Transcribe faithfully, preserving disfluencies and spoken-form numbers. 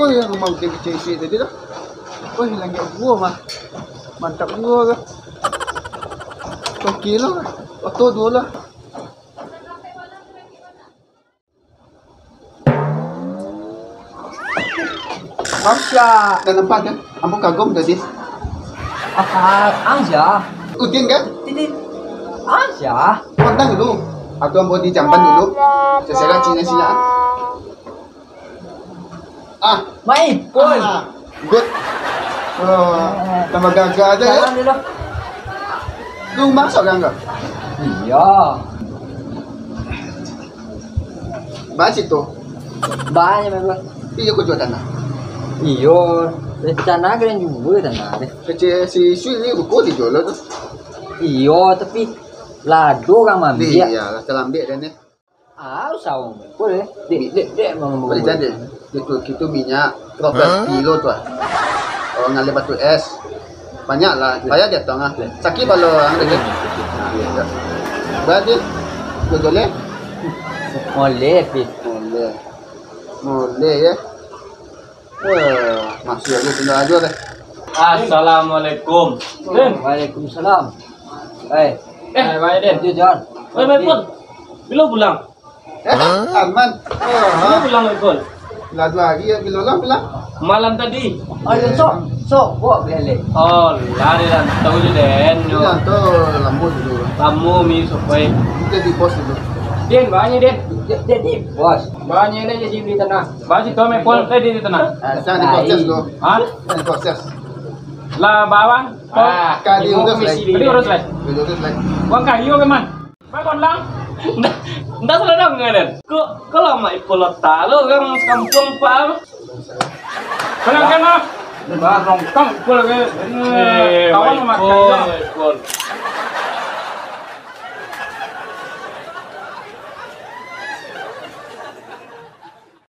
Oh, yang rumah Udin kecil isi tadi lah. Wah, langik gua mah. Mantap juga lah. Oke lah. Oto dua lah. Masya. Dah nampak kan? Ambo kagum tadi. Apa? Ang siya? Udin kan? Titi. Ang siya? Pandang dulu. Atau ambo di jamban dulu. Seserak Cina-Cina. Ah, Mai, Pul. Ah, good. Oh, tambah gagah aja ya. Salam dulu. Lu masuk kan kau? Iya. Ba situ. Banyak memang. Iya, kau jual tanah. Iyo, rencana kalian juga tanah deh. Kecil si Sui ni buku dijual tu. Iyo, tapi lado orang ambil. Iya, lah terlambat dah ni. Ah, usah orang pukul eh. Dek, dek, dek, bang, bang. Boleh jadi. Itu, itu minyak properti lo tu ah. Orang ngalih batu es. Banyak lah. Payah dia tong ah. Sakit palo orang tu. Nah, iya. Berarti, boleh? Boleh, Pi. Boleh. Boleh ya. Eh, masih aja tinggal aja deh. Assalamualaikum. Waalaikumsalam. Eh, eh, baik deh. Itu John. Weh, Maipul. Bilo pulang? Eh, Arman. Oh, bilo pulang, Maipul? Lah dua hari ya, bilo lah pulang. Malam tadi. Ayo, sok, sok, buat belek. Oh, lari rantau je, Den. Rantau lama dulu. Lama mi sampai. Kita di pos dulu. Den, banyak, Den. Jadi bos. Banyak deh jadi beli tanah. Basi tu Maipul tadi di tanah. Ah, jangan diproses tu. Hah? Jangan diproses. Lah bawang. Ah, kali urus lah. Tadi urus lah. Urus lah. Uang kayu ke man? Bakon lang. Ndak, ndak salah dong ngadan. Kok kalau Maipul lo tahu orang sekampung paham? Kalau kan ah. Bah, nongkang Maipul ke. Eh, kawan Maipul, makan. Maipul.